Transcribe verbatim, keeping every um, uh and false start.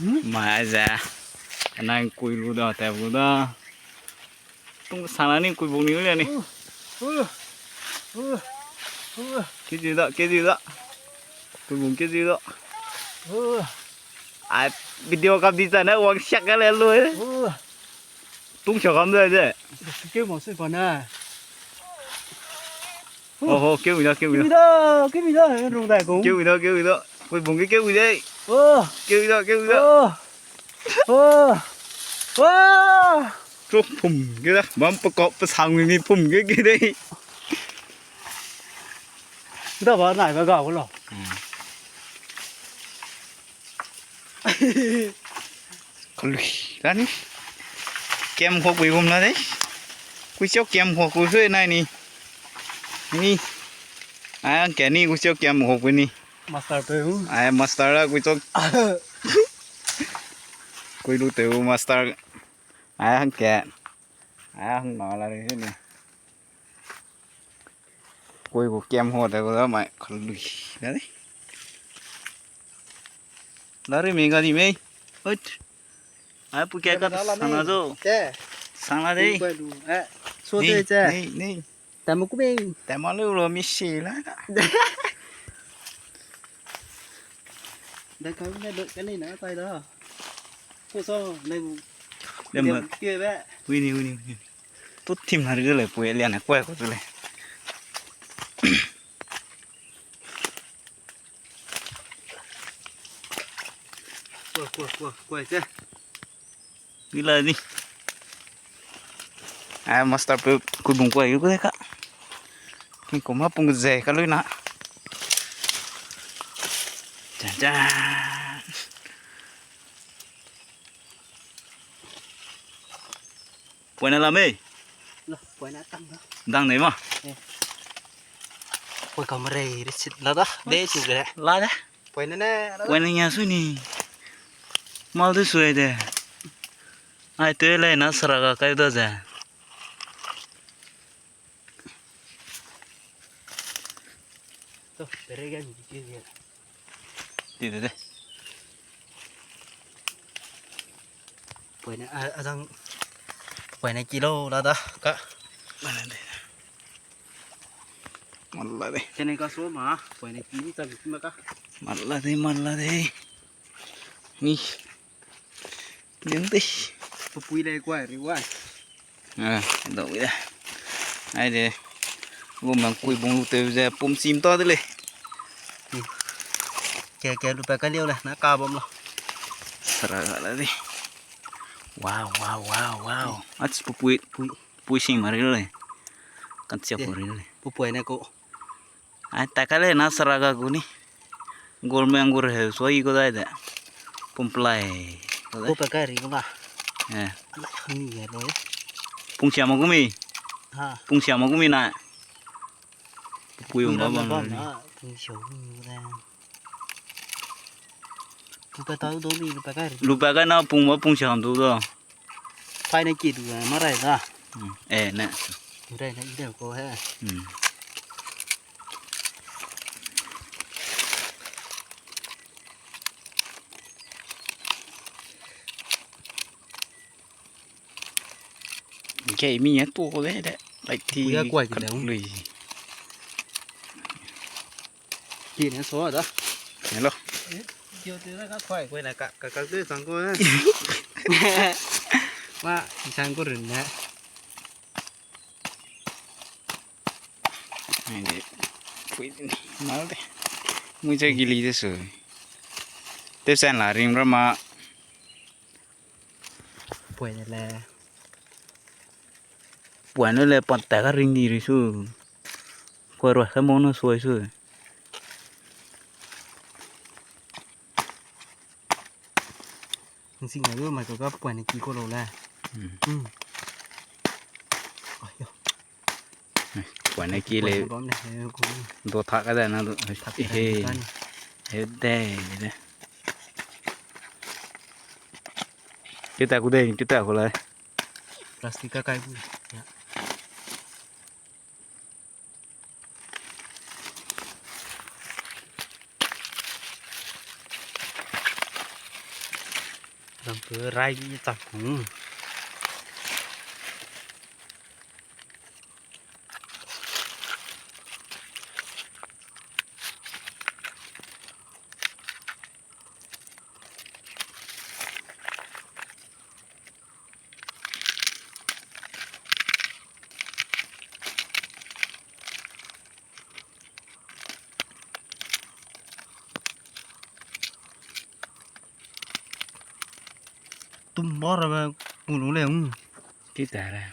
Mai ze. Anai kui lu da, tap lu da. Tung sana ni kui bung ni le ni. Uh, uh, uh, uh. Kiji da, kiji da. Kui bung kiji da. Uh. Ai, video kam di zane wang siak ka le lu. Uh. Tung siak kam de ze. Keu ma se pa na. Oho, keu da, keu da. Keu da, keu da, rung dai kung. Keu da, keu da. Kui bung ge keu de. Oh. Keu da, keu da. Oh. Oh. Oh. Chu phum ge da. Bam pe kop pe sang mi phum ge ge de. Da ba nai ba ga lo. Hmm. Kalui, la ni. Kem hok bui gum la dei. Kui chok kem hok ku sui nai ni. Ni. Ai, ang ke ni kui chok kem hok bui ni. Master pe. Ai, master la kui chok. Kui lu te master. Ai, ang ke. Ai, ang na la re ni. Kui gu kem ho de gu da mai kalui. La dei. La re mi ga di mei. Ut. Ai, pu ke ka sana zo. Te. Sana dei. Eh, so te che. Nei, nei. Tama ku mei. Tama lu lo mi si la. Da ka ne lo ka nei na tai da. Ko so ne gu. Dem ba. Ke be. Wi ni, wi ni, wi ni. Tu tim na ri le pui le na kua ko tu le. Kua, kua, kua, kua, che. Ni la ni. Ai, master pe kui bung kua yu ku de ka. King ko ma pung ze ka lui na. Jan, jan. Poine la mei? La, poine tang da. Dang nei ma? Eh. Poi kam rei, rei sit la da. De chu ge. La de. Poine ne, la da. Poine nya su ni. Mal du sui de. Ai, te le na sara ga kai da ze. To, tere ga ni ki ge. Ti de de. Poine, a, a dang. Poine kilo la da, ka. Mala de. Mala de. Chene ka so ma, poine ki ni ta bi ma ka. Mala de, mala de. Ni. Ning de. Pupui le kwai ri wai. Ah, dau ya. Ai de. Gu mang kui bung lu te ze pum sim ta de le. Ke, ke lu pa ka liu le, na ka bam lo. Sara ga la de. Wow, wow, wow, wow. Ach pupui, pui, pui sing ma ri le. Kan sia pu ri le. Pupui ne ko. Ai, ta ka le na sara ga gu ni. Gol me angur he, so i ko dai de. Pum plai. Ko dai. Ko pa ka ri ko ba. Eh. Ala ni ye lo. Pung sia ma gu mi. Ha. Pung sia ma gu mi na. Pui ung ba bam na. Pung sia gu mi de. Lu pa ta du mi lu pa ka ri. Lu pa ka na pung ba pung sia du do. Pai ne ki du ma rai da. Hmm. Eh, ne. Rai ne i de ko he. Hmm. Ge mi ya tu ko de de. Like ti. Ku ya kuai ki de. Lui. Ki ne so da. Hello. Yo te da ka kuai kuai na ka ka ka de sang ko. Ma sang ko rin ne. Ai de. Pui mal de. Mui ze gili de su. Te san la ring ra ma. Pui ne le. Pui ne le pat ta ka ring di ri su. Kua rua ka mo na sui su. Nsing na du mai ko ka pui ne ki ko lo le. Hmm. Hmm. Ai yo. Pui ne ki le. Pui ne bam le, eh, ko. Do tha ka da na do. Tha ka da ni. He de, de. Kita ku de, kita ku le. Plastic ka kai ku. Ya. Zangpeu rai bi chak kung. Tum ba rabe gu lu le, hmm. Ki ta ra.